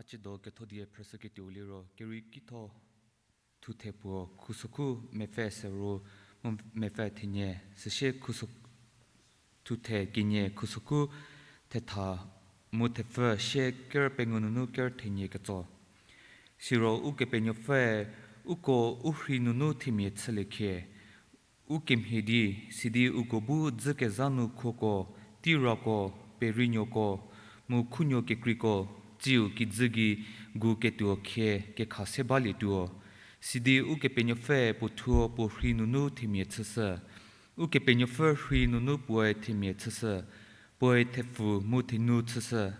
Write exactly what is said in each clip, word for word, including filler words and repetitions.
Tsiedo ketho die phrüshüketuou liro, Kerieki thuo thuthe puo khusoku mepfü sero mu mepfü thenie, süsie khuso-, thuthe kenie khusoku thetha mu thepfü sie ker pengou nunu ker thenie ketso. Siro Ukepenuopfüe uko u rhei nunu themia chüliecie, u kemhie di, sidi uko bu dzükezha nu khuoko, teirako, perinuoko, mu khunuo kekreiko, tsiu kijü gei gu ketuo khie kekha se balietuo. Sidi Ukepenuopfü puo thuo puo rhei nunu themia chüshü. Ukepenuopfü rhei nunu puoe themia chüshü, puoe thepfu mu thenu chüshü.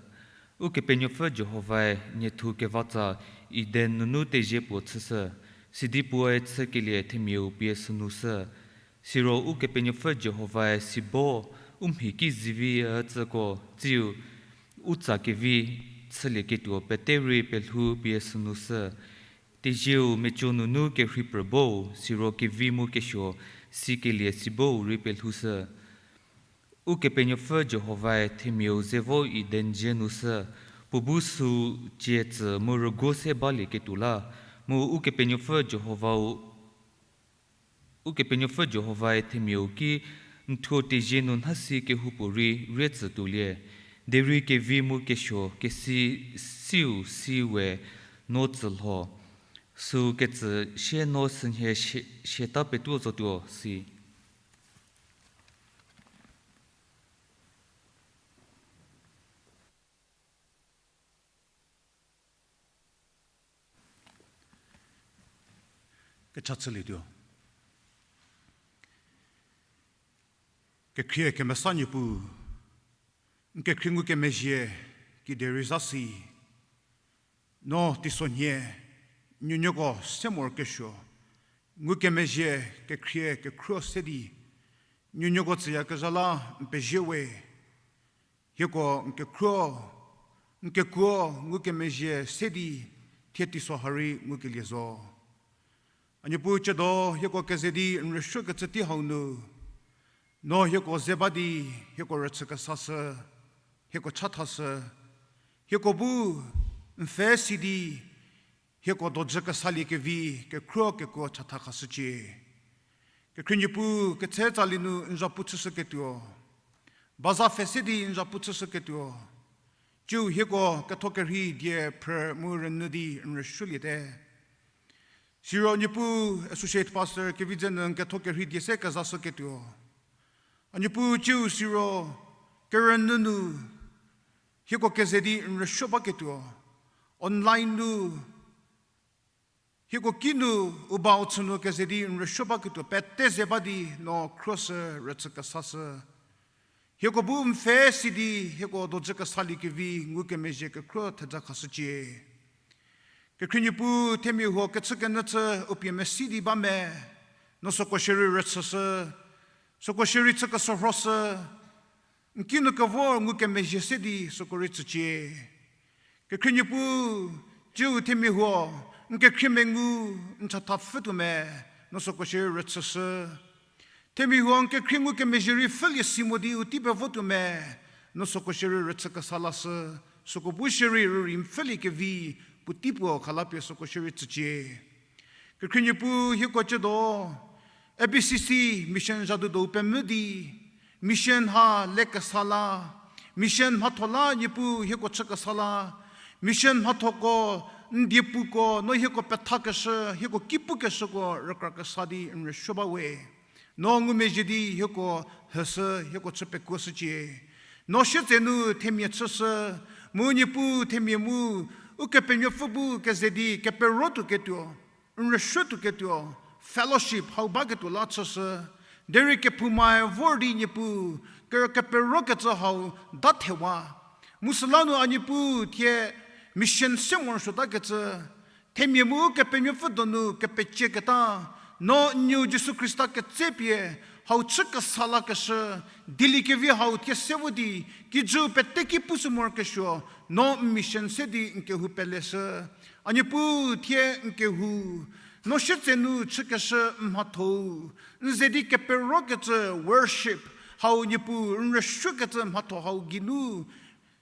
Ukepenuopfü Jihovae niethu kevatsa Eden nunu tezie puo chüshü, sidi puoe chükelie themiau pie sünu shü. Siro Ukepenuopfü Jihovae sibo, u mhi ki zivi ücüko, tsiu u tsa kevi chülieketuo pete rei pelhou pie sünu shü. Tezieu meco nunu kerhei prü bo, siro kevi mu kesuo sikelie sibo rei pelhoushü. Ukepenuopfü Jihovae themiau ze vo Eden dzie nu shü, puo bu süu cie tsü mu rüguo se balieketuo la, mu Ukepenuopfü Jihova-u Ukepenuopfü Jihovae themiau ki, n thuo tezie nu nhasi kehoupuorei rie tsü tuolie, derei kevi mu kesuo kesi siu si we no tsü lho, süu ketsü sie no sünhie sie, siata petuo zotuo si. Kecha chülietuo. Kekhrie kemesa Niepuu, n kekhrie ngukemezhie kiderei zasi, no teisonhie, nuonuoko se morokesuo, ngukemezhie kekhrie kekhruo se di, nuonuoko tsüyakezha la n pezie we. Hieko n kekhruo, n kekuo ngukemezhie se di, thie teiso ha rei ngukelie zo. A Niepuu, ciedo hieko keze di n rüsuokecü tei hau nu, no hieko ze ba di, hieko rüchükesashü, hieko chathashü, hieko bu n pfhe si di, hieko dojü kesaliekevi kekhruo kekuo chatha khashücie. Kekhrie Niepuu, ketse tsali nu n zhapu chüshüketuo, baza pfhe se di n zhapu chüshüketuo, ciu hieko ketho kerhei die phrü mu rünyü di n rüsuoliete. Siro Niepuu, Associate Pastor Kevidze nu n ketho kerhei die se kezashüketuo, a Niepuu, ciu siro kerünyü nu hieko keze di n rüsuo baketuo, online nu hieko kinu u bau chü nu keze di n rüsuo baketuo pete ze ba di no khruoshü rüchükesashü. Hieko bu n pfhe si di hieko dojü kesaliekevi ngukemezhie kekhruo theja khashücie. Kekhrie Niepuu, themia huo kechükenyü chü u pie mesi di ba me, no süko shierei rüchüshü, süko shierei chü keshürhoshü, n kinu kevor ngukemezhie se di süko rei tsücie. Kekhrie Niepuu, ciu themia huo n kekhrie mengu n chatha pfhütuo me, no süko shierei rüchüshü. Themia huo n kekhrie ngukemezhie rei pfhülie si mo di u tei pevotuo me, no süko shierei rüchü kesa lashü, süko bu shierei rürei n pfhüliekevi puotei puo khalapie süko shierei tsücie. Kekhrie Niepuu, hieko ciedo A B C C mission zha du dou pemvü di, mission ha le kesa la, mission mhatho la Niepuu hieko chü kesa la, mission mhathoko, n diepuko no hieko pethakeshü, hieko ki pukeshüko rükra kesa di n rüsuo ba we. No ngumezhie di hieko hüshü, hieko chü pekuoshücie. No sietsenu themia chüshü, mu Niepuu themia mu, Ukepenuopfü bu keze di kepero tuoketuo, n rüsuo tuoketuo, fellowship hau baketuo la chüshü, derei kephouma-e vor di Niepuu, kerü keperokecü hau da thewa. Mu süla nu a Niepuu thie mission se morosuotakecü, themia mu Kepenuopfü donu kepecieketa, no n nuo Jisu Khrista ketsepie, hau chü kesa lakeshü, dieliekevi hau thie se vo di, kijü pete ki pushü morokesuo, no n mission se di n kehou peleshü. A Niepuu thie n kehou, no sietsenu chükeshü mhatho-u, n ze di keperokecü worship, hau Niepuu n rüsuokecü mhatho hau geinu,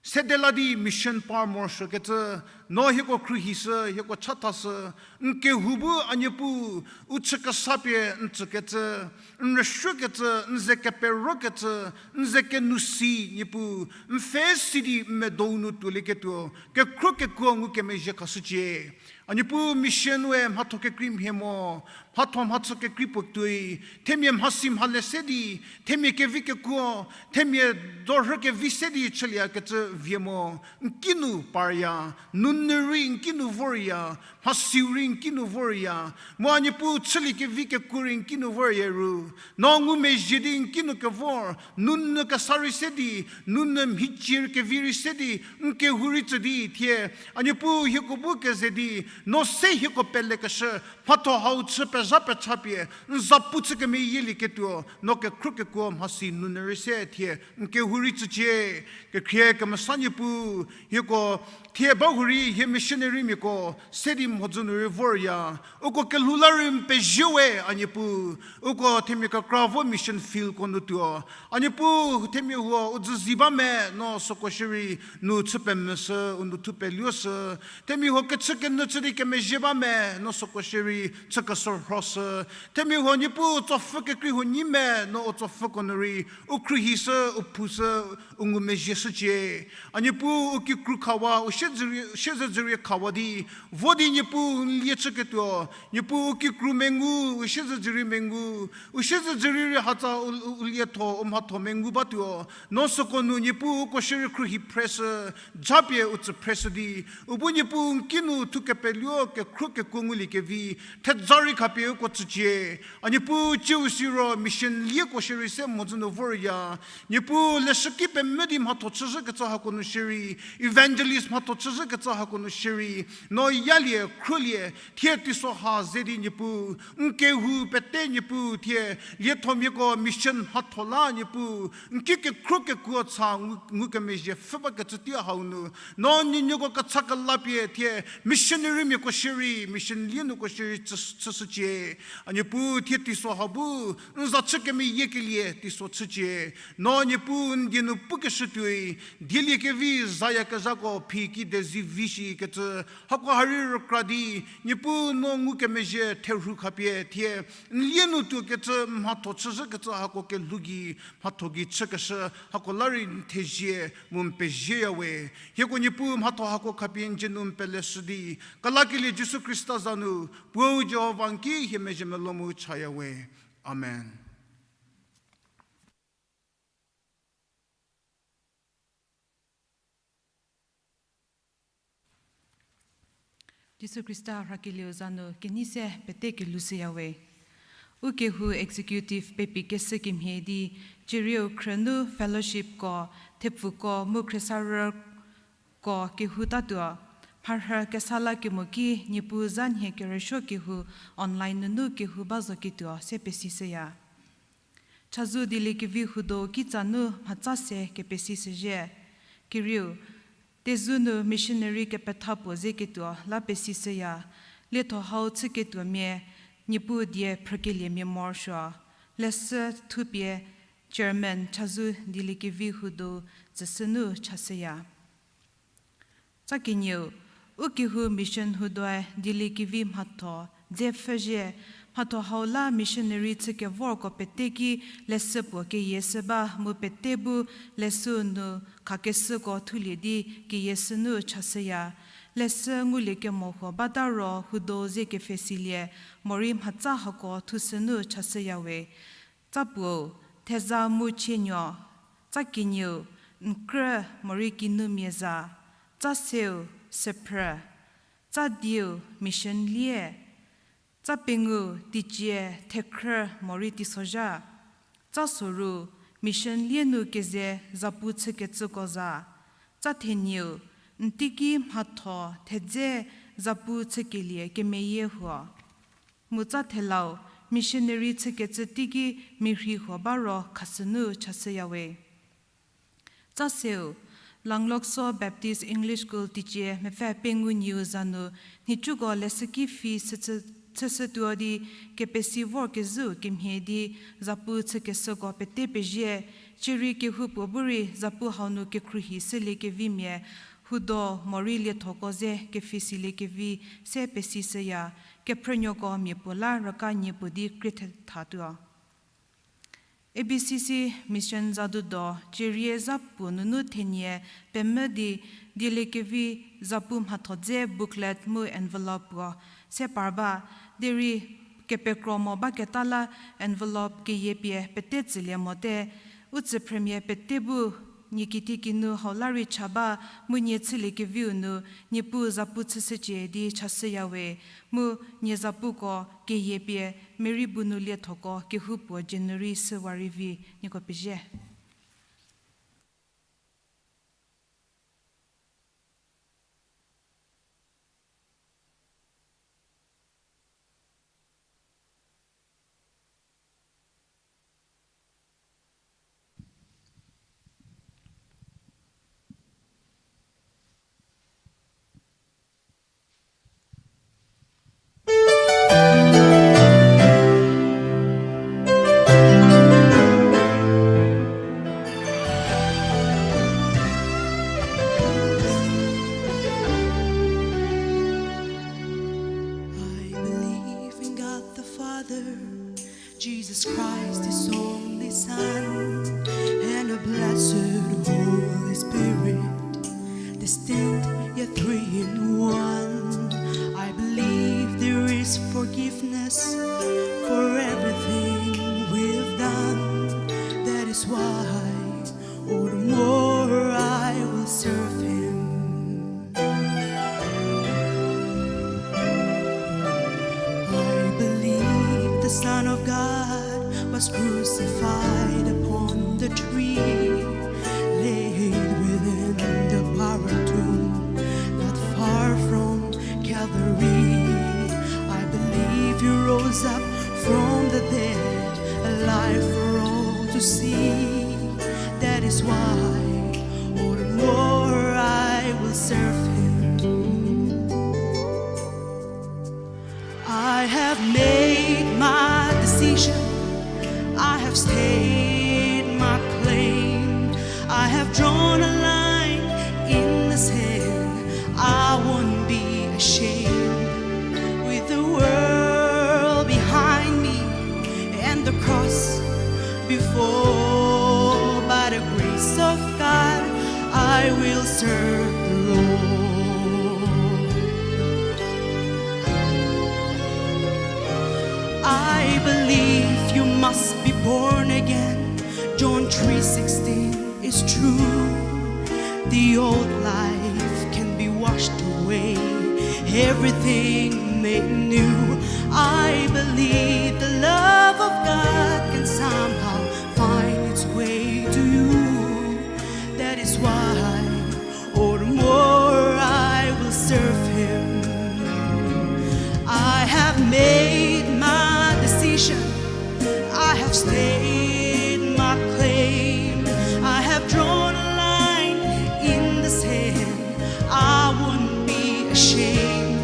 sede la di mission par morosuokecü, No hieko khruohishü, hieko chathashü, n kehou bu a Niepuu, u chükesa pie n tsükecü, n rüsuokecü, n ze keperokecü, n ze kenou si, Niepuu, n pfhe si di n medou nu tuolieketuo, kekhro kekuo ngukemezhie khashücie. A Niepuu mission we mhatho kekrei mhie mo, mhatho mhachü kekrei puo tuoi, themia mhasi mhale se di, themia kevi kekuo, themia dorhü kevi se di chüliekecü vie mo, n kinu parya, nunu rei n kinu vorya, mhasiu rei n kinu vorya, mu a Niepuu chülie kevi kekuo rei n kinu vorya ru, no ngumezhie di n kinu kevor, nunu kesa rei se di, nunu mhicie kevi rei se di, n kehou rei tsü di thie, a Niepuu hieko bu keze di, no se hieko pelekeshü, mhatho hau chü pezha pechapie, n zapu chü kemeyielieketuo, no kekhro kekuo mhasi nunu rei se thie, n kehou rei tsücie, kekhrie kemesa Niepuu, hieko, thie ba hurei hie missionarymiako se di mhodzü nu rei vorya, uko kelhou la rei n pezie we a Niepuu, uko themia kekra vo mission fieldko nu tuo, a Niepuu themia huo u dzüzi ba me no süko shierei nu chü pemvüshü, u nu thu peluoshü, themia huo kechü kenyü chü di kemezhie ba me no süko shierei chü kesorhoshü, themia huo Niepuu tsopfhü kekrei huo nyi me no u tsopfhüko nu rei u khruohishü, u phushü, u ngumezhie shücie. A Niepuu u kikru khawa, u siezedzürie, siezedzürie khawa di, vo di Niepuu n lie chüketuo, Niepuu u kikru mengu, u siezedzürie mengu, u siezedzürie rei hatsa u, u, u lietho, u mhatho mengu batuo, no süko nu Niepuu uko shierei khruohi phreshü, japie u tsü phreshü di, u bu Niepuu n kinu thukepeluo kekhro kekuo ngulie kevi, thedza rei khapie uko tsücie. A Niepuu ciu siro mission lieko shierei se mhodzü nu vorya, Niepuu leshüki pemvü di mhatho chüzhükecü hako nu shierei, evangelist mhatho chüzhükecü hako nu shierei, no yalie, khruolie, thie teiso ha ze di Niepuu, n kehou pete Niepuu thie, liethomiako mission mhatho la Niepuu, n ki kekhro kekuo cha ngu, ngukemezhie pfhü bakecü tei hau nu, no nuonuoko kecha kelapie thie, missionarymiako shierei, mission lie nuko shierei chü, chüshücie. A Niepuu thie teiso ha bu, n za chü kemeyiekelie teiso chücie. No Niepuu n die nu pukeshütuoi, dieliekevi zayakezhako phi ki dezi vi shikecü, hako ha rei rükra di, Niepuu no ngukemezhie therhu khapie thie, n lie nu tuokecü mhatho chüzhükecü hako kelhou gei, mhatho gei chükeshü, hako la rei n thezie, mu n pezieya we. Hieko Niepuu mhatho hako khapie n dzie nu n peleshü di, kelakelie Jisu Khrista za nu, Puou Jihova n ki hie mezhie melou mu chaya we. Amen. Jisu Khrista rhakelieu za nu kenei se pete kelushüya we. Ukehou executive pepi keshü kemhie di, cerieu khrünu fellowshipko, thepfuko mu khriesarüko kehou tatuo, mharhü kesa la kemo ki Niepuu za nhie kerüsuo kehou online nunu kehou ba zoketuo se pesishüya. Chazou dieliekevi hudo kitsa nu mhatsa se kepesishüzhie. Kerieu, Tezu nu missionary kepetha puo ze ketuo la pesishüya. Lietho hau chüketuomia, Niepuu die phrükeliemia morosuo. Leshü thupie chairman chazou dieliekevi hudo tsüshü nu chashüya. Tsa kenieu, ukehou mission hudoe dieliekevi mhatho dze pfhüzhie, mhatho hau la missionary chükevorko pete ki leshü puo keyieshü ba mu pete bu leshüu nu khakeshüko thulie di keyieshü nu chashüya. Leshü ngulie kemo huo bata ro hudo ze kepfhesilie, morei mhatsa hako thushü nu chashüya we. Tsa puou, theza mu chienuo, tsa kenieu, n krü morei kinumia za, tsa seu, sephrü, tsa dieu, mission lie, tsa pengou, teicie, thekhrü morei teisozha, tsa soru, mission lie nu keze zapu chükecüko za, tsa thenieu, n teiki mhatho thedze zapu chükelie kemeyie huo. Mu tsa thelau, missionary chükecü teiki mirhi huo ba ro khashü nu chashüya we. Tsa seu, Langlokso Baptist English School teicie mepfü pengou nyieu za nu, nhicuko leshüki phi chüshütuo di kepesi vorkezhüu kemhie di zapu chükeshüko pete pezie, cierei kehoupuo bu rei zapu hau nu kekhruohi shülie kevimia, hudo morei liethoko ze kepfhesilie kevi se pesishüya, kephrünuoko mia puo la raka nie puo di krie thatuo. A B C C Mission Zadudo, cerie zhapu nunu thenie pemvü di dieliekevi zhapu mhatho dze booklet mu envelope puo se par ba, derei kepekro mo baketa la envelope keyie pie pete tsülie mote, u tsüphrümia pete bu nie kitiekinu hau la rei cha ba mu nie chüliekeviu nu Niepuu zapu chüshücie di chashüya we, mu nie zapuko keyie pie merei bu nu liethoko kehoupuo January süwa rei vi nieko pezie. I believe in God the Father, Jesus Christ, His only Son, and a blessed Holy Spirit, distinct yet three in one. I believe there is forgiveness for everything we've done. That is why all the more I will serve Him. I believe the Son of God was crucified upon the tree, laid within the borrowed tomb, not far from Calvary. I believe He rose up from the dead, alive for all to see. That is why all the more I will serve Him. I have made my decision. I have stayed my claim. I have drawn a line in the sand. I won't be ashamed. With the world behind me and the cross before, by the grace of God, I will serve the Lord. I believe you must be born again. John three sixteen is true. The old life can be washed away, everything made new. I believe the love of God can somehow find its way to you. That is why all the more I will serve Him. I have made my decision. I have stayed my claim. I have drawn a line in the sand. I won't be ashamed.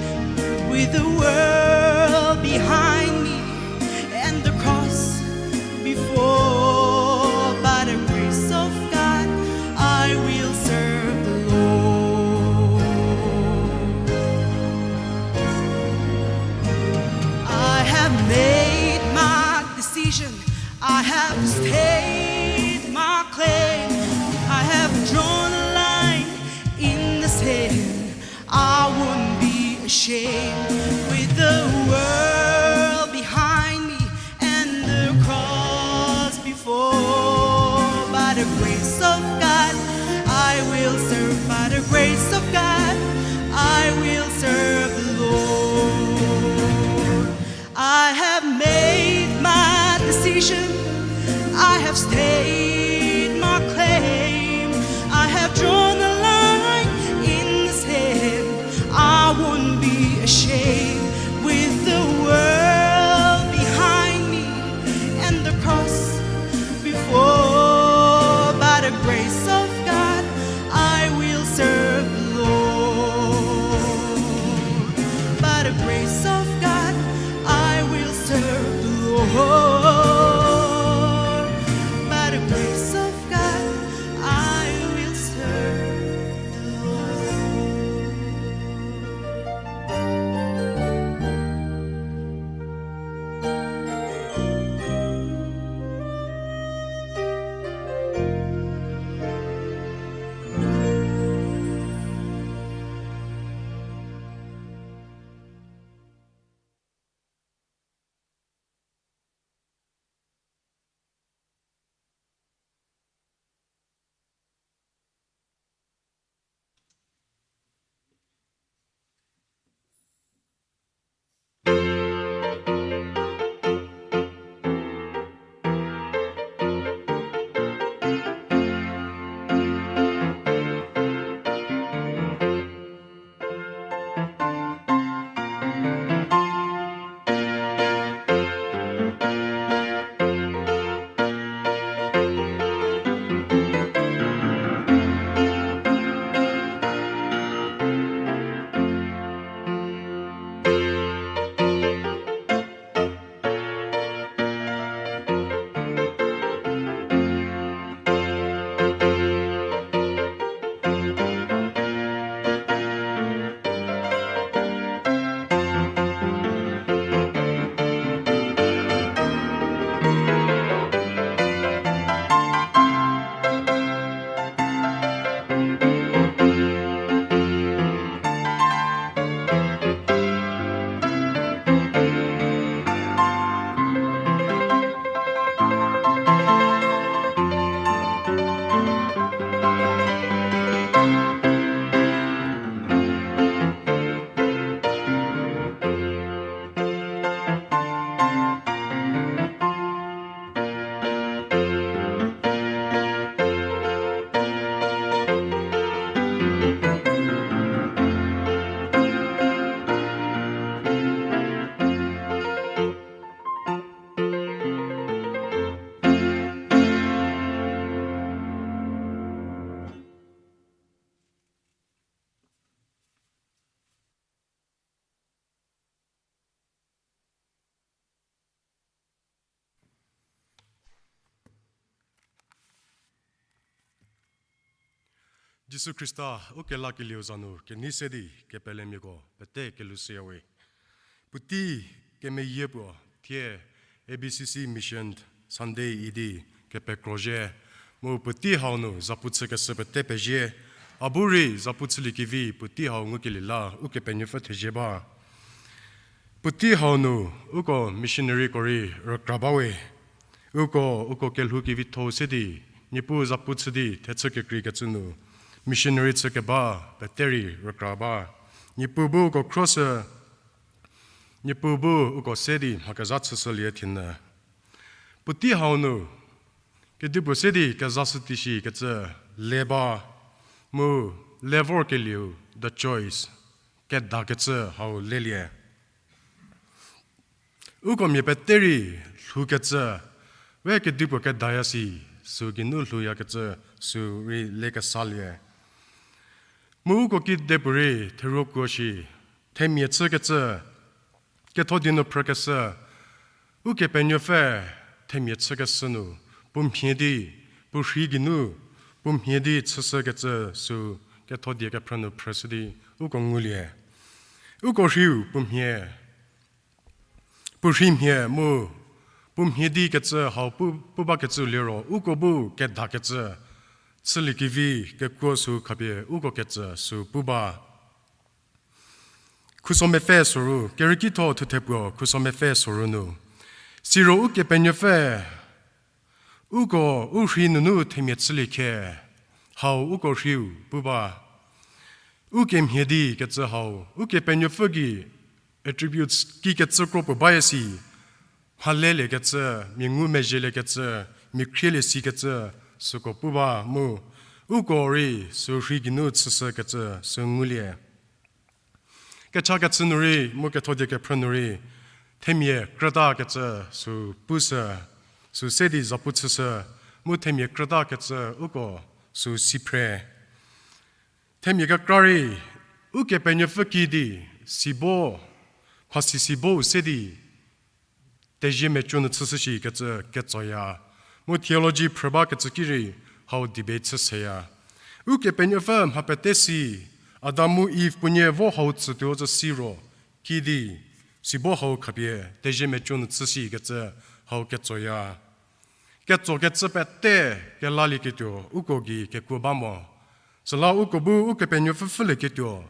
With the world behind me and the cross before, by the grace of God, I will serve the Lord. I have made my decision. I have stayed my claim. I have drawn a line in the sand. I won't be ashamed. With the world behind me and the cross before, by the grace of God, I will serve. By the grace of God, I will serve the Lord. I have made my decision. I have stayed my claim. I have drawn a line in the sand. I won't be ashamed. With the world behind me and the cross before, by the grace of God, I will serve the Lord. Jisu Khrista u kelakelieu za nu kenei se di kepelemiako pete kelushüyawe. Puotei kemeyie puo thie A B C C Mission Sunday idi kepekro zhie. Mu puotei hau nu zapu chükeshü pete pezie. A bu rei zapu chüliekevi puotei hau ngukelie la Ukepenuopfü thezie ba. Puotei hau nu uko missionaryko rei rükra bawe. Uko, uko kelhou kevitho-u se di, Niepuu zapu chü di thechü kekreikecü nu, missionary chükeba pete rei rükra ba. Niepuu bu uko khroshü, Niepuu bu uko se di mha kezha chüshülie thienü. Puotei hau nu, kedipuo se di kezashütei shikecü le ba, mu le vorkelieu, the choice, kedakecü hau lelie. Uko mia pete rei lhoukecü, we kedipuo kedaya si, sü geinu lhouyakecü, sü rei lekesalie. Mu uko kidepuorei theruokuo shi, themia chükecü, ketho die nu phrükeshü, Ukepenuopfü themia chükeshü nu, puo mhie di, puo rhei geinu, puo mhie di chüshükecü sü ketho die kephrü nu phrüshü di, uko ngulie. Uko rheiu puo mhie, puo rhei mhie mu, puo mhie di kecü hau pu, pu bakecü liro, uko bu kedakecü, chüliekevi kekuo sü khapie uko kecü sü pu ba. Khuso mepfü soru, Kerükitho thuthe puo khuso mepfü soru nu. Siro Ukepenuopfü, uko u rhei nunu themia chülie khe, hau uko rheiu pu ba. Ukemhie di kecü hau, Ukepenuopfü gei attributes kikecü kro puo baya si, mhaleliekecü, mia ngumezhieliekecü, mia khrielie sikecü, süko pu ba mu, uko rei sü rhei geinu chüshükecü sü ngulie. Kechakechü nu rei, mu ketho die kephrü nu rei, themia krütakecü sü pushü, sü se di zapu chüshü, mu themia krütakecü uko sü si phre. Themia kekra rei, Ukepenuopfü kiüdi, sibo, mhasi sibo se di, tezie meco nu chüshü shikecü ketsoya. Mu theology phrü bakecü ki rei hau debate chüshüya. Ukepenuopfü mha pete si, Adam mu Eve puonie vo hau tsütuo zü siro, kiüdi, sibo hau khapie, tezie meco nu chüshü shikecü hau ketsoya. Ketsokecü pete kelalieketuo, uko gei kekuo ba mo. Süla uko bu Ukepenuopfü pfhülieketuo.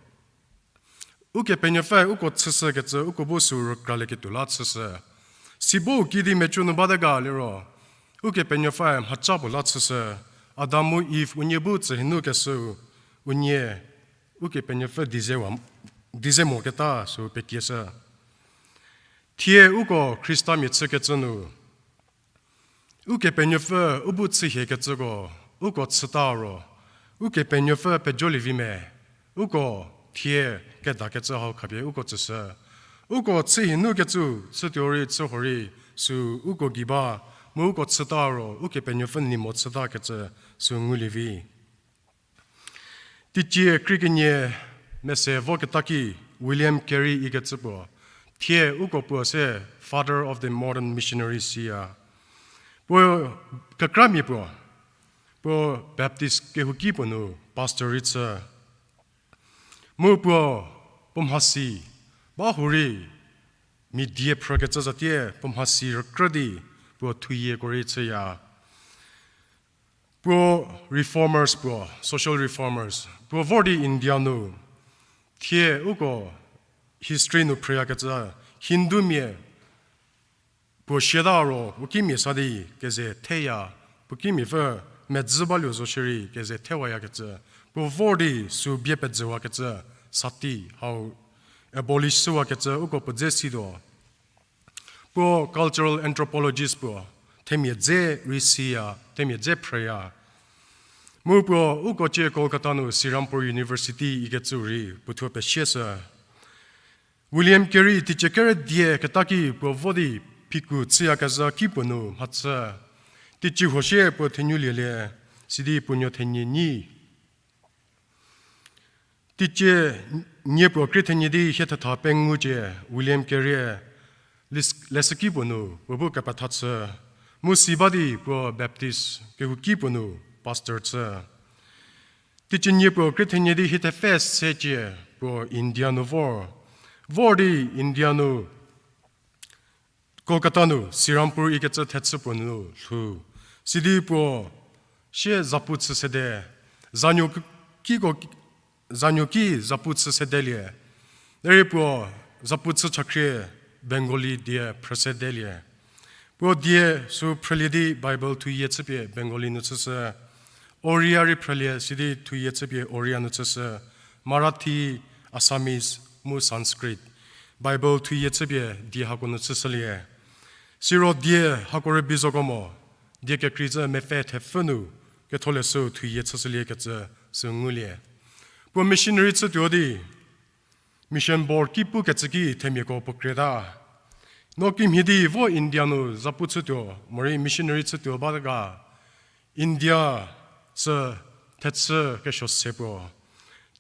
Ukepenuopfü uko chüshükecü uko bu sü rükralieketuo la chüshü. Sibo kiüdi meco nu bate ga liro, Ukepenuopfü mhaca puo la chüshü, Adam mu Eve unie bu tsühinu keshü, unie Ukepenuopfü di ze wa, di ze moketa sü pekieshü. Thie uko Khristamia chükecü nu, Ukepenuopfü u bu chühiekecüko, uko chüta ro, Ukepenuopfü pejolie vi me, uko thie kedakecü hau khapie uko tsüshü. Uko chühienu kecü, chütuo rei chühuo rei, sü uko gei ba, mu uko chüta ro, Ukepenuopfü nei mo chütakecü, sü ngulie vi. Teicie krie kenie mese voketa ki William Carey ikecü puo, thie uko puo se Father of the Modern Missionary siya. Puo kekramia puo, puo Baptist kehouki puo nu pastor rei chü. Mu puo, puo mhasi, ba hurei, mia die phrükecü zatie, puo mhasi rükrü di, puo thuyieko rei chüya. Puo reformers puo, social reformers, puo vor di India nu, thie uko history nu phrüyakecü, Hindumia, puo siata ro, puo kimia sa di keze theya, puo kimiapfü medzü baluo zo shierei keze thewayakecü, puo vor di sü bie pezüwakecü, sati hau abolish shüwakecü uko puo dze situo. Puo cultural anthropologist puo, themia dze rei siya, themia dze phrüya. Mu puo uko cie Kolkata nu Serampore University ikecü rei puothuo pesieshü. William Carey teicie kerü die keta ki puo vo di phiku chüyakezha ki puo nu mhachü. Teicie huo sie puo thenuliele, sidi puo nuo thenie nyi. Teicie nie puo krie thenie di hie thetha pengucie William Carey, lis-, leshüki puo nu puo bu kepetha chü. Mu si ba di puo Baptist kehouki puo nu pastor chü. Teicie nie puo krie thenie di hie thepfü secie puo India nu vor. Vor di India nu Kolkata nu Serampore ikecü thechü puo nu lhou. Sidi puo sie zapu chü sede, zanuo ki, kiko, zanuo ki zapu chü sedelie. Derei puo zapu chü chakhrie Bengali die phrü sedelie. Puo die sü phrülie di Bible thuyie chüpie Bengali nu chüshü, Oriya rei phrülie sidi thuyie chüpie Oriya nu chüshü, Marathi, Assamese mu Sanskrit. Bible thuyie chüpie die hako nu chüshülie. Siro die hako rübei zoko mo, die kekrei zhü mepfü thepfü nu Ketholeshü thuyie chüshüliekecü sü ngulie. Puo missionary chütuo di, mission board ki pukecü ki themiako puo kreta. No kimhie di vo India nu zapu chütuo, morei missionary chütuo bate ga, India sü thechü kesuo se puo.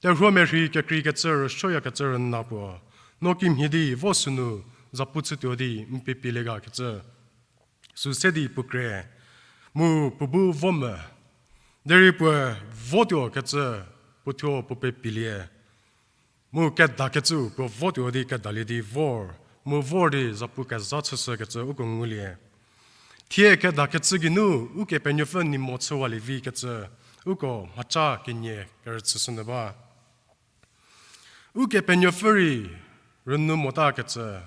Terhuomerhei kekreikecü rüsuoyakecü rüna puo. No kimhie di vo sünu zapu chütuo di n pepie lie gakecü sü se di puo kre. Mu puo bu vo me. Derei puoe votuokecü puothuo puo pepielie. Mu kedakecü puo votuo di kedalie di vor. Mu vor di zapu kezha chüshükecü uko ngulie. Thie kedakecü geinu Ukepenuopfü nei mo chüwalie vikecü uko mhaca kenie kerüchüshünyü ba. Ukepenuopfü rei rünou motakecü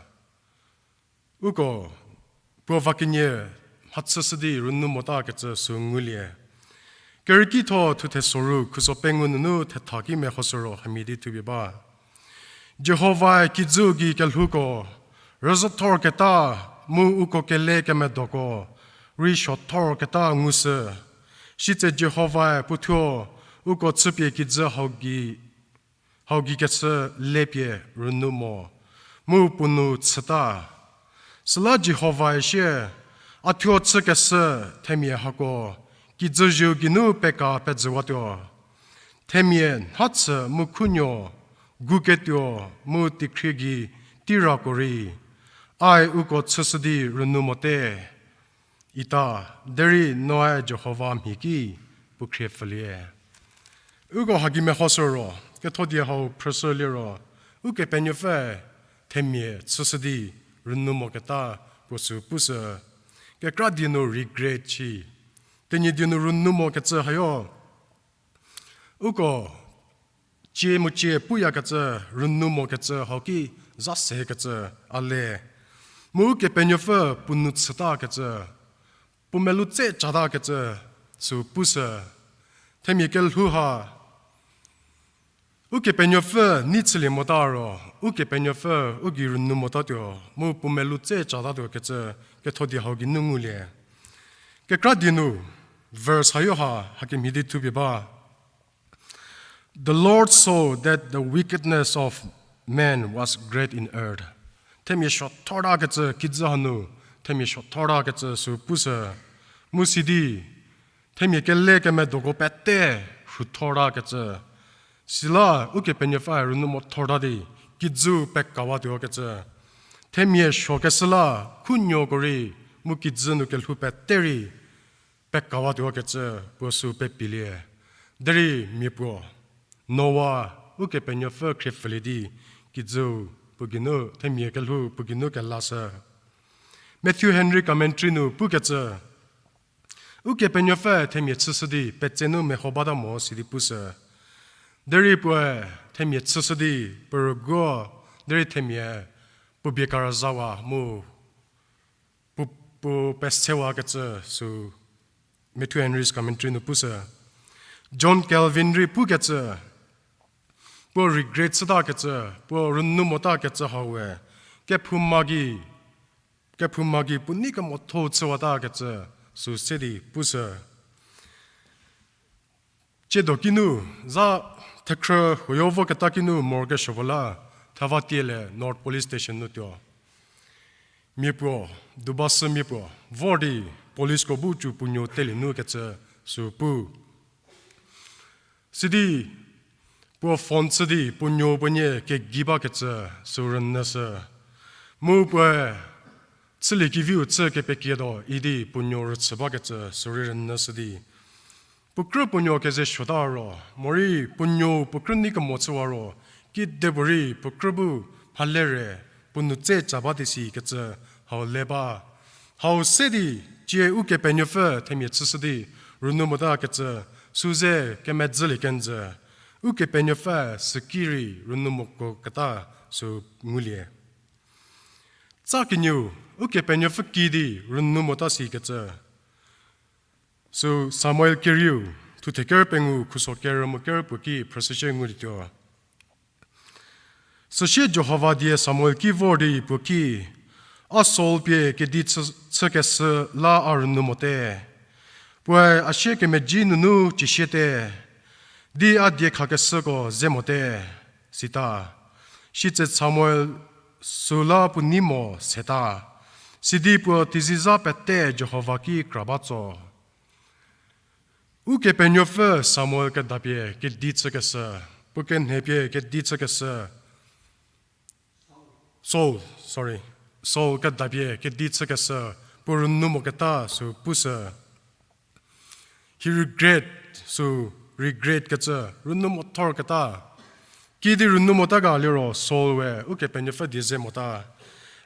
uko puo va kenie mhachüshü di rünou motakecü sü ngulie. Kerükitho thuthe soru khuso pengou nunu thetha ki mehoshü ro hamhie di thupie ba. Jihovae kijüu gei kelhouko rüzhüthorketa mu uko kele kemedoko rei suothorketa ngushü. Sitse Jihovae puothuo uko chüpie kijü hau gei, hau gei kechü lepie rünou mo, mu puo nou chüta. Süla Jihovae sie, a thuo chükeshü themia hako kijüu geinu peka pejüwatuo. Themia nhachü mu khunuo, guketuo mu teikhrie gei teirako rei, ae uko chüshü di rünou mote. Ita, derei noe Jihova mhie ki puo khrie pfülie. Uko haki mehoshü ro, kethodie hau phrüshü liro, Ukepenuopfü themia chüshü di rünou moketa puo sü pushü. Kekra die nu regret shi. Tenyidie nu rünou mokecü hayo. Uko cie mu cie puyakecü, rünou mokecü hau ki za sekecü a le. Mu Ukepenuopfü puo nou chütakecü, puo melou tse catakecü sü pushü. Themia kelhou ha Ukepenuopfü nei chülie mota ro, Ukepenuopfü u gei rünou motatuo, mu puo melou tse catatuo kecü kethodie hau geinu ngulie. Kekra die nu, verse hayo ha, hakemhie di thupie ba. The Lord saw that the wickedness of man was great in earth. Themia suothortakecü kijü hanu, themia suothortakecü sü pushü. Mu sidi, themia kele kemedoko pete rhuthortakecü. Süla Ukepenuopfü rünou mothorta di, kijü pekawatuokecü. Themia suokeshü la, khunuoko rei, mu kijü nu kelhou pete rei, pekawatuokecü puo sü pepielie. Derei mia puo, Noa, Ukepenuopfü khrie pfülie di, kijüu puo geinu, themia kelhou puo geinu kelashü. Matthew Henry Commentary nu pukecü, Ukepenuopfü themia chüshü di petse nu meho bata mo sidi pushü. Derei puoe themia chüshü di puo rüguo, derei themia puo bie karazawa mu puo, puo pesewakecü sü Matthew Henry's Commentary nu pushü. John Calvin rei pukecü, puo regret chütakecü, puo rünou motakecü hau we, kephouma gei, kephouma gei puo nei kemotho chüwatakecü sü se di pushü. Tsiedo kinu, za thekhrü huoyo voketa kinu morokesuo puo la, theva tiele North Police Station nu tuo. Mia puo, Dubasü mia puo, vor di policeko bu cü puo nuo telie nu kecü sü pu. Sidi, puo phone chü di puo nuo puo nie kegei bakecü sü rünyüshü. Mu puoe, chüliekeviu chü kepekietuo idi puo nuo rüchü bakecü sü rei rünyüshü di. puo krü puo nuo keze suota ro, morei puo nuo puo krü nei kemo chüwa ro, kidepuorei puo krü bu mhale re, puo nou tse cha ba di sikecü hau le ba. Hau se di, cie Ukepenuopfü themia chüshü di rünou motakecü, sü ze kemedzülie kenjü. Ukepenuopfü süki rei rünou moketa sü ngulie. Tsa kenieu, Ukepenuopfü ki di rünou mota sikecü. Sü Samuel kerieu, thuthe ker pengou khuso ker mu ker puo ki phrüshücie ngulietuo. Süsie Jihova die Samuel ki vor di puo ki, A Saul pie kedi chü, chükeshü la a rünou mote. Puoe a sie kemezhie nunu ciesiete, di a diekhakeshüko ze mote, sita. Sitse Samuel süla puo nei mo seta. Sidi puo teizizha pete Jihova ki kra ba tso. Ukepenuopfü Samuel kedapie kedi chükeshü, puo kenhepie kedi chükeshü, Saul, sorry, Saul kedapie kedi chükeshü, puo rünou moketa sü pushü. He regret, sü regret kecü, rünou mothorketa. Kidi rünou mota ga liro Saul we Ukepenuopfü die ze mota.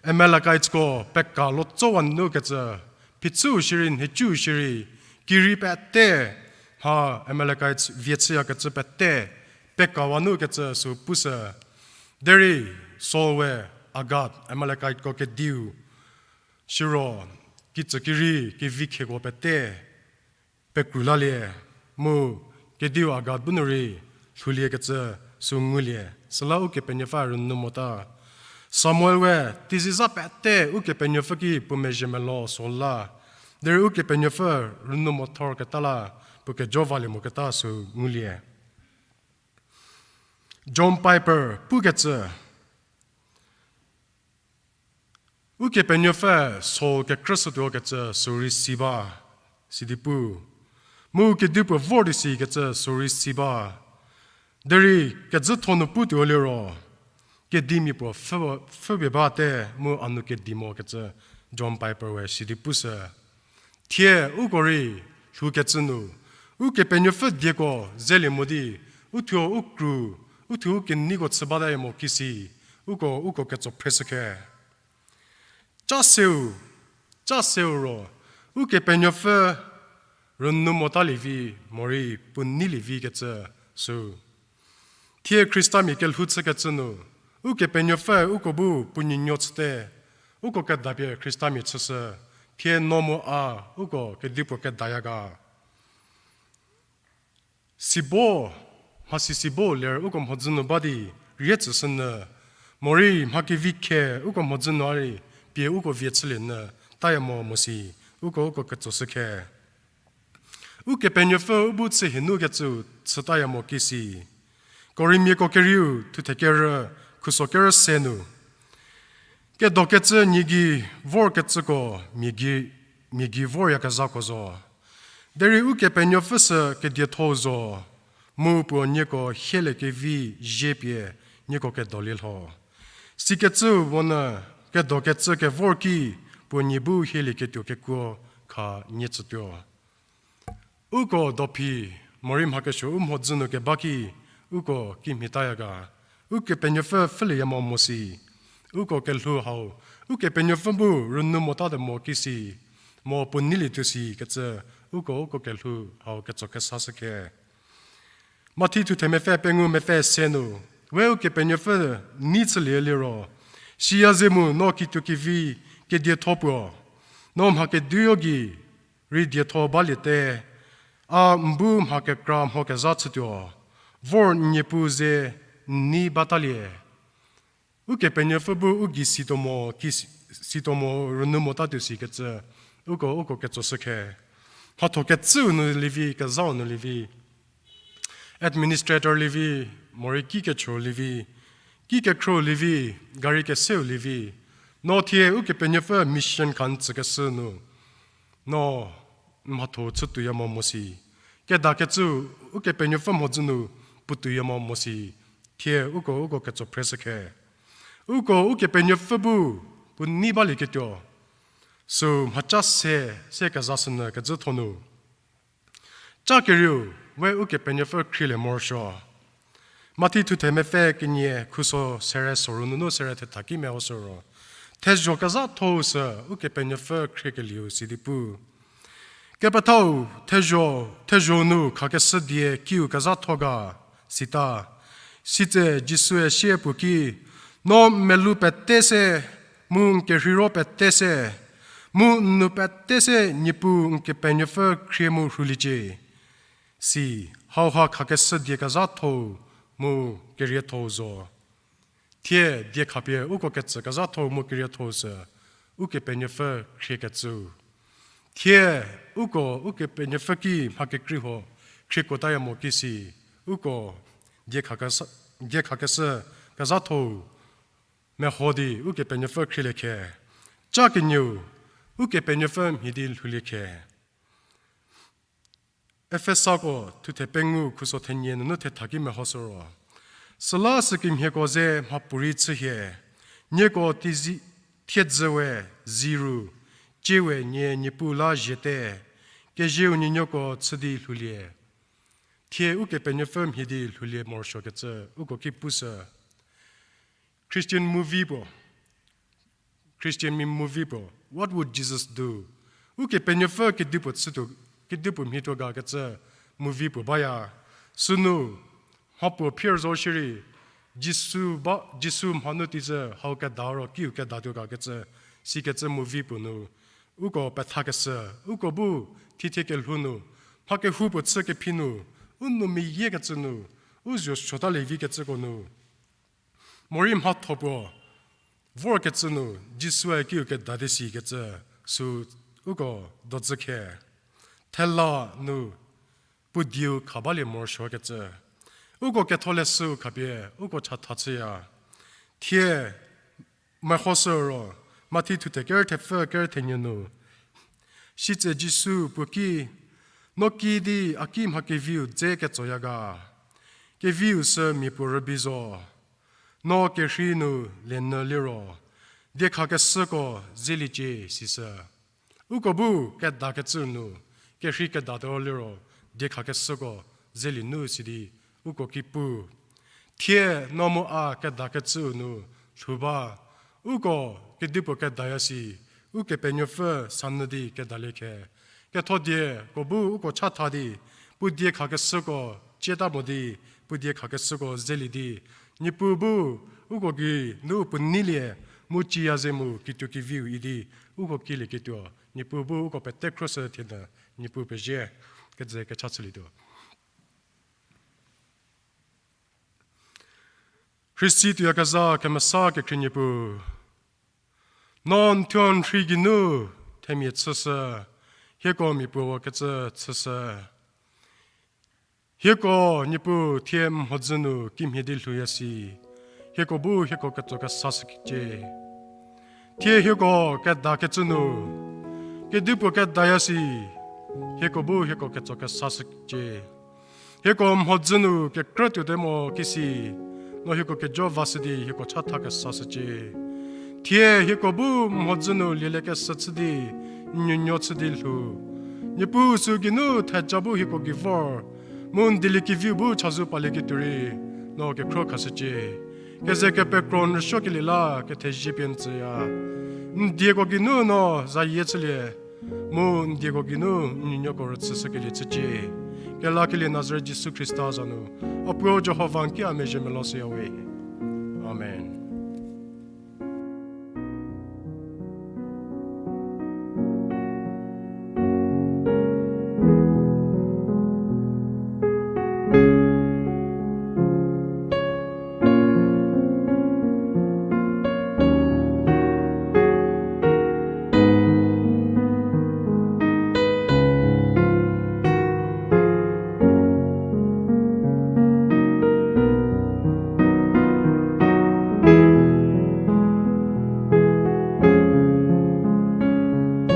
Amalekites ko peka lotsowa nunu kecü, phichüu shierei, nhicuu shierei, kirei pete, mha Amalekites vie chüyakecü pete, pekawa nu kecü sü pushü. Derei Saul we Agag, Amalekiteko kediu, siro, kitsükirei, kevi khieko pete, pekru lalie, mu kediu Agag bu nu rei lhouliekecü sü ngulie, süla Ukepenuopfü rünou mota. Samuel we teizizha pete Ukepenuopfü ki puo mezhie melo Saul la, derei Ukepenuopfü rünou mothorketa la puo kejo valie moketa sü ngulie. John Piper pukecü, Ukepenuopfü Saul kekrüshütuo kecü sü rei si ba, sidi pu. Mu kedipuo vor di sikecü sü rei si ba. Derei kezütho nu putuo liro, kedimia puo pfhü, pfhüpie bate mu a nou kedi mokecü John Piper we sidi pushü. Thie uko rei lhoukecü nu, Ukepenuopfü dieko zelie mo di, uthuo u kru, uthuo u keneiko chü bataya mo kisi, uko, uko ketso phreshükhe. Ca seu, ca seu ro, Ukepenuopfü rünou motalievi, morei puo neilievi kecü sü. Thie Khristamia kelhou chükecü nu, Ukepenuopfü uko bu puo nuonuo chüte, uko kedapie Khristamia chüshü, thie no mu a, uko kedipuo kedaya ga. Sibo, mhasi sibo ler uko mhodzü nu ba di rie tsüshünyü, morei mha kevi khe uko mhodzü nu a rei pie uko vie chülie nyü taya mo mo si, uko uko ketsoshükhe. Ukepenuopfü u bu chü hie nu kecüu chütaya mo kisi. Korintiako kerieu thuthe kerü, khuso kerü se nu, kedokecü nie gei vorkecüko mia gei, mia gei voryakezhako zo. Derei Ukepenuopfü sü kedietho zo, mu puo nieko hieliekevi zie pie nieko kedolie lho. Sikecüu monyü kedokecü kevor ki puo nie bu hielieketuo kekuo kha nie tsütuo. Uko dophi, morei mha kesuo u mhodzü nu keba ki, uko kimhie taya ga. Ukepenuopfü pfhülieya mo mo si. Uko kelhou hau, Ukepenuopfü bu rünou motatuo mo kisi, mo puo neilietuo si kecü, uko, uko kelhou hau ketso kesashükhe. Mathi thuthe mepfü pengou mepfü se nu, we Ukepenuopfü nei chülie liro, siya ze mu no kituo kevi kedietho puo, no mha keduyo gei rei dietho baliete, a n bu mha kekra mho kezha chütuo, vor n Niepuu ze n nei batalie. Ukepenuopfü bu u gei situo mo, ki si-, situo mo rünou motatuo si kecü, uko, uko ketsoshükhe. Mhatho kecüu nu lievi, kezhau nu lievi, administrator lievi, morei ki kecho lievi, ki kekhro lievi, gari keseu lievi, no thie Ukepenuopfü mission kha n tsükeshü nu, no mhatho chütuoya mo mo si. Kedakecüu Ukepenuopfü mhodzü nu puotuoya mo mo si. Thie uko, uko ketso phreshükhe. Uko Ukepenuopfü bu puo nei balieketuo, sü mhaca se, se kezashünyü kecütho nu, Ca kerieu, we Ukepenuopfü khrielie morosuo. Mathi thuthe mepfü kenie khuso sere soru nunu sere thetha ki mehoshü ro, thezho kezhatho-u sü Ukepenuopfü khriekelieu sidi pu. Kepethau, thezho, thezho nu khakeshü die kiu kezhatho ga, sita. Sitse Jisue sie puo ki, no n melou pete se, mu n kerheiro pete se, mu n nou pete se Niepuu Ukepenuopfü khrie mu rhuliecie. Si, hauha khakeshü die kezhatho-u mu kerietho-u zo. Thie die khapie uko ketsü kezhatho-u mu kerietho-u sü Ukepenuopfü khriekecüu. Thie uko Ukepenuopfü ki mha kekrei huo khriekuotaya mo ki si, uko die khakeshü, die khakeshü kezhatho-u meho di Ukepenuopfü khrielie khe. Ca kenieu, Ukepenuopfü mhie di lhoulie khe. Efesako thuthe pengou khuso thenie nunu thetha ki mehoshü ro, süla sükemhieko ze mhapuorei chühie, nieko tizi, thiedzü we zi ru, tsie we nie Niepuu la ziete, kezieu nuonuoko chü di lhoulie. Thie Ukepenuopfü mhie di lhoulie morosuokecü uko ki pushü. Christian movie puo, Christian mi movie puo, What Would Jesus Do? Ukepenuopfü kedipuo chütuo, kedipuo mhietuo ga kecü movie puo baya. Sünu, mhapuo phier zo shierei, Jisu ba, Jisu mhanu tizü hau keda ro kiu kedatuo ga kecü, sikecü movie puo nu, uko pethakeshü, uko bu thithie kelhou nu, mha kehoupuo chü kephi nu, u nou meyiekecü nu, u zuo suotalie vikecüko nu, morei mhatho puo vorkecü nu, Jisue kiu kedate sikecü, sü uko dozü khe. Thela nu puo dieu kha balie morosuokecü. Uko ketholeshüu khapie, uko chatha chüya. Thie, mehoshü ro, Mathi thuthe kerü thepfü kerü thenie nu. Sitse Jisu puo ki, no kiüdi a ki mha keviu dze ketsoya ga. Keviu sü mia puo rübei zo. No kerhei nu lenyü liro, diekhakeshüko zeliecie sisü. Uko bu kedakecü nu, kerhei kedatuo liro, diekhakeshüko zelie nu sidi, uko ki pu. Thie no mu a kedakecüu nu lhou ba, uko kedipuo kedaya si, Ukepenuopfü sanyü di kedalie khe. Ketho dieko bu uko chatha di, puo diekhakeshüko cieta mo di, puo diekhakeshüko zelie di, Niepuu bu uko gei nu puo neilie, mu ciya ze mu kituo keviu idi, uko kielieketuo, Niepuu bu uko pete khrüshü thie nu, Niepuu pezie, keze kecha chülietuo. Khrista tuoyakezha kemesa kekhrie Niepuu. No n thuo n rhei geinu themia chüshü, hieko mia puo kecü chüshü. Hieko Niepuu thie mhodzü nu kimhie di lhouya si, hieko bu hieko ketso kesashücie. Thie hieko kedakecü nu, kedipuo kedaya si, hieko bu hieko ketso kesashücie. Hieko mhodzü nu kekrütuote mo kisi, no hieko kejo vashü di hieko chatha kesashücie. Thie hieko bu mhodzü nu lieliekeshü chü di, n nuonuo chü di lhou. Niepuu sü geinu theja bu hieko gei vor, mu n dieliekeviu bu chazou palieketuo rei, no kekhro khashücie. Keze kepekro n rüsuokelie la kethezie pie n tsüya. N dieko geinu no zayie chülie, mu n dieko geinu n nuonuoko rüchüshükelie chücie. Kelakelie Nazaret Jisu Khrista za nu, a Puo Jihova n ki a mezhie meloshüya we. Amen.